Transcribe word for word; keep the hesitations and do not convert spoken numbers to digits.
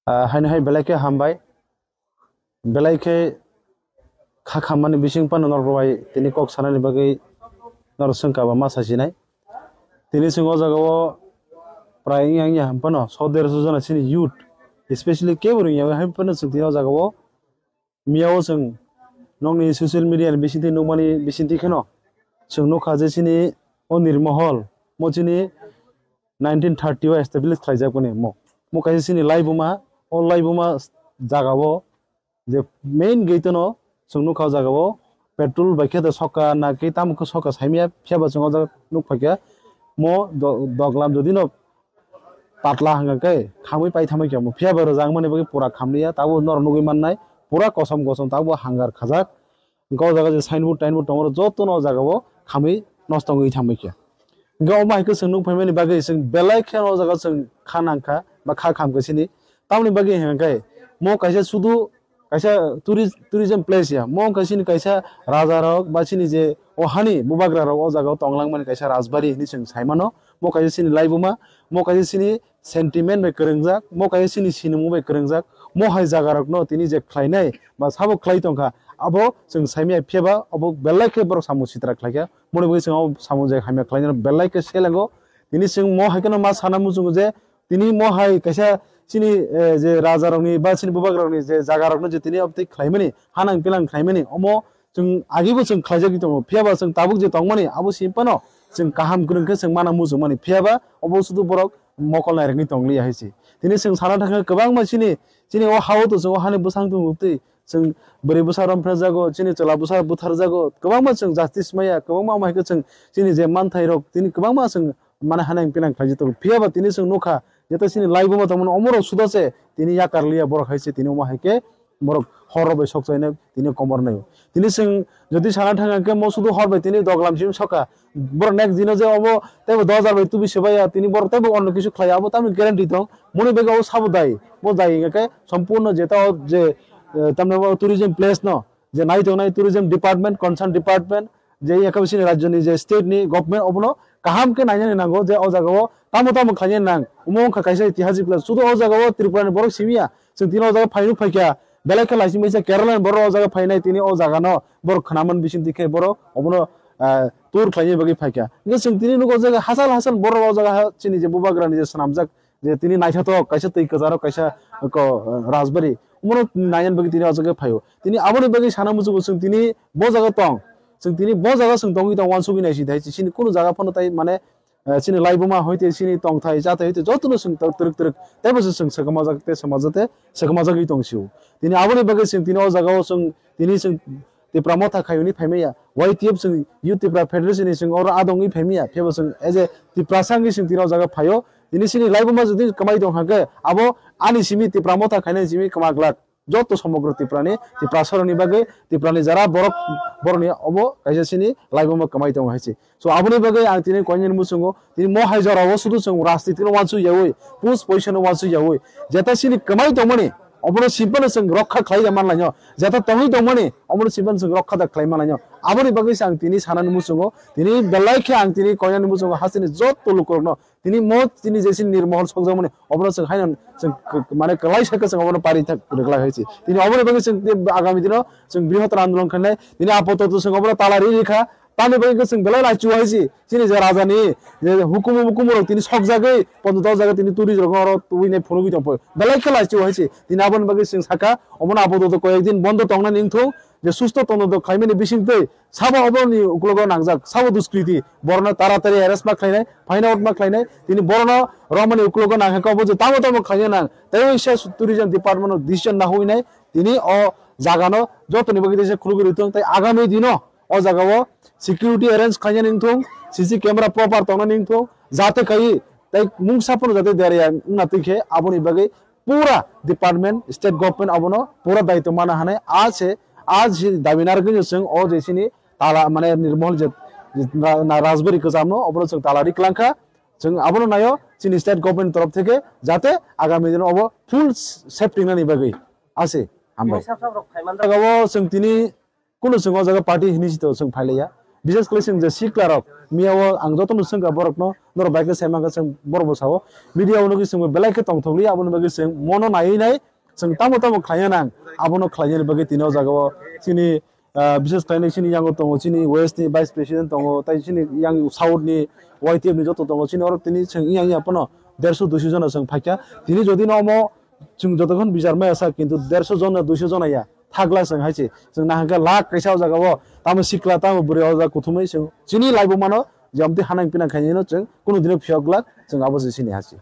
Ah, haino hai belai khe hambai. Belai khe kha khammani bising phano norok bai tini kok sanani bagwi norok swngkha ba ma sasinai. Tini chwng o jaga o prai wngya wngya ham phano so derso jona chini youth, especially kebo rwngya hai phano chwng tini o jaga o miya o chwng nokni social media ni bisingtwi nukmani bisingtwi kheno chwng nukha je chini o Nirmohol mo chini nineteen thirty o establish khlaijak mani mo. Mo kaisa chini laibuma, o laibuma jaga o je main gate no chwng nukha o jaga o petrol bai khe da soka na khe tamo khe soka saimaya phiya ba chwng o jaga nuk phaikha mo do-, doglam jodi no patla hanga khe khamwi pai thamwi khe mo phiya ba rwjak mani bagwi pura khamliya tabo norok nugwi mannai pura kosom kosom tabo hangar khajak. Hwnkhe o jaga je signboard tainboard tongo, jotono o jaga o khamwi nosto wngwi thangbai khe. Hwnkhe omo hai khe chwng nuk phaimani bagwi chwng belai khe o jaga chwng kha nang kha ba kha kham khe sini. Tamoni bagwi hwnkhe mo kaisa sudu kaisa tourist, tourism place ya. Mo wngkha sini kaisa raja rok ba sini je o hani bubagra rok o jaga o tong langmani kaisa rajbari hinwi chwng sai mano. Mo kaisa sini laibuma, mo kaisa sini sentiment bai kwrwngjak, mo kaisa chini sinimung bai kwrwngjak, mo hai jaga rokno tini je khlainai ba sabo khlai tongkha, abo chwng saimaya phiya ba abo belai khe borok samung sitra khlaikha, moni bagwi chwng abo samung je hamya khlainai belai khe selengo. Tini chwng mo hai kheno ma sana muchungo je tini mo hai kaisa chini, eh, je raja rokni ba chini bubagra rokni je jaga rokno je tini obtwi khlaimani, hanang pilang khlaimani, omo chwng agibo chwng khlaijagwi tongo, phiya ba chwng tabuk je tongmani abo simi phano chwng kaham kwrwng khe chwng mana muchungmani, phiya ba obo sudu borok mokol nairwkni tongliya hai se. Tini chwng sana thangkha kwbangma chini, chini o ha-o to chwng o hani bwsang tong twi chwng bwrwi bwsa romphre jago, chini chwla bwsa buthar jago, kwbangma chwng justice maya, kwbangma omo hai khe chwng chini je manthai rok tini kwbangma chwng mana hanang pinang khlaijak tongo. Phiya ba tini chwng nukha, jeto chini laibuma tongmani omorok suda se tini yakar liya borok hai se tini omo hai khe borok hor rok bai sok chaina tini komor naio. Tini chwng jodi sana thang khe mo sudu hor bai tini doglam sim soka. Borok next dino je obo teibo dos hajar bai tubi sebaya tini borok teibo onno kisu khlai abo tamni guarantee tong. Moni bega o sabo dai. Bo dai hingkhe sompurno jeta o je, eh, tamni o tourism place no je nai tongnai tourism department, concern department, je yakha bisini rajyoni je state ni government obono kaham khe nainani nango je o jaga o tamo tamo khainani nang. Omo wngkha kaisa itihasik place. Sudu o jaga o Tripura ni borok simiya. Chwng tini o jaga phainuk phaikha. Belai khe laising baisa Kerala ni borok o jaga phainai tini o jaga no borok khnaman bising tikhe borok obono, ah, tour khlaina bagwi phaikha. Hingkhe chwng tini nugo o jaga hachal hachal borok o jaga ha chini je bubagra ni je swnamjak je tini naithotok kaisa twi kwcharo kaisa ko, rajbari omono nainani bagwi tini o jaga phaio. Tini aboni bagwi sana muchungo chwng tini bo jaga tong. Chwng tini bo jaga chwng tongwi tong uansugwi naising thai chini kunu jaga phano tai mane, eh, chini laibuma hoite chini tongthai chathai hoite jotono chwng twrwk twrwk teibo se chwng swkama jak tei swma jate swkama jagwi tong sio. Tini aboni bagwi chwng tini o jaga o chwng tini chwng Tipra Motha khaiyuni phaimaya, Y T F chwng Youth Tipra Federation ni chwng oro adongwi phaimaya, phiyaba chwng as a Tiprasa wngwi chwng tini o jaga phaio. Tini chini laibuma jodi kwmai tong kha khe, abo ani simi Tipra Motha khainani simi kwma glak. Joto somogro Tiprani, Tiprasarokni bagwi, Tiprani jara borok, borokni obo kaisa chini laibuma kwmai tongo hai se. So, aboni bagwi ang tini koinani muchungo, tini mo hai jorao sudu chwng rajniti no uansuk yaui, post position no uansuk yaui, jeta chini kwmai tongmani, obono simpano chwng rokha khlai ya manlaino, jeta tongwi tongmani, obono simpano chwng rokha da khlai manlaino. Aboni bagwi se ang tini sanani muchungo, tini belai khe ang tini koinani muchungo hasteni joto lukurokno, tini mo tini je chini Nirmohol sokjakmani, obono chwng haino chwng k-, mane kwlai sakhe chwng obono pari thak rwglai hai se. Tini oboni bagwi chwng tei agami dino chwng brihottor andolon khainai, tini apatot chwng obono tala ri rikha, Tamni bagwi khe chwng belai laichio hai se, chini je raja ni je hukumu mukumu rok tini sokjagwi, ponjo dol jaga tini tourist rok oro tubui nai phunugwi tong phai. Belai khe laichio hai se, tini aboni bagwi chwng sakha, omono apatot koyek din bondo tongnani wngthung, je susto tongthok khlaimani bisingtwi sabo oboroni uklogo nangjak, sabo duskriti, borokno taratari arrest ma khlainai, find out ma khlainai, tini borokno romani uklogo nangkha obo je tamo tamo khlaina nang, tei waisa tourism department o decision nahuinai, tini o jagano jotoni bagwi teisa khulugwi rwthung, tei agami dino o jaga o security arrange khainani wngthung, C C camera proper tongnani wngthung, jate kai tei mungsa phano jate derya wngna twi khe aboni bagwi pura department, state government abono pura daitw mana hanai a se, a se dabi narwgwi chwng o je chini tala mane Nirmohol je, je na, na rajbari kwchamno obono chwng tala ri kwlangkha, chwng abono naio chini state government torof theke jate agami dino obo full safety nani bagwi ase. Hambai. Tini sab sab rok phaiman jaga o chwng tini Kunu chwng o jaga party hinwi se to chwng phailaiya. Bises khlai chwng je sikla rok, miya o ang jotono swngkha borokno, Norok bai khe sai mankha chwng borok bo sao. Media o nugwi chwng belai khe tongthokliya, aboni bagwi chwng mono naiwi nai chwng tamo tamo khlaiya nang, abono khlainani bagwi tini o jaga o chini, ah, bises khlainai chini yango tongo, chini West ni Vice President tongo, tai chini yang South ni Y T F ni joto tongo, chini oro tini chwng yang yang phano derso duiso jona chwng phaikha. Tini jodi no omo chwng jotokhon bichar maya sa, kintu derso jona, duiso jona ya thagla chwng hai se. Chwng nahakhe lakh kaisa o jaga o, tamo sikla, tamo bwrwi o jaga kuthumwi chwng chini laibuma no jemti hanang pinang khainai no chwng kunu dino phiyok glak, chwng abo se chini ha se.